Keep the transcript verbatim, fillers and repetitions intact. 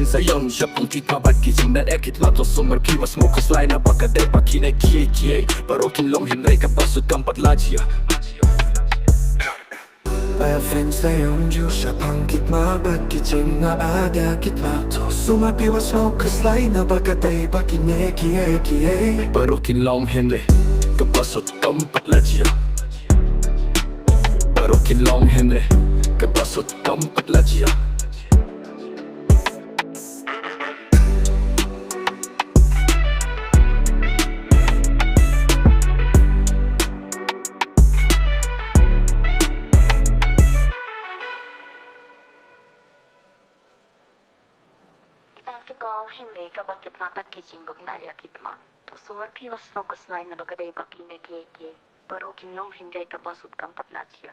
Sa ïam shaphang ki thma bad ki jingngeit ki thma, to sumar phi wat sngew khuslai naba ka dei ba kine kiei kiei baroh kin long hynrei kaba suk kam pat la jia. Ba ïa phin sa ïam ju shaphang ki thma bad ki jingngeit ki thma, to sumar phi wat sngew khuslai naba ka dei ba kine kiei kiei baroh kin long hynrei kaba suk kam pat la jia. Baroh kin long hynrei kaba suk kam pat la jia. Kita ki kong hynrei kaba ki thma bad ki jingngeit ki thma, to sumar phi wat sngew khuslai naba ka dei ba kine kiei kiei baroh kin long hynrei kaba suk kam pat la jia.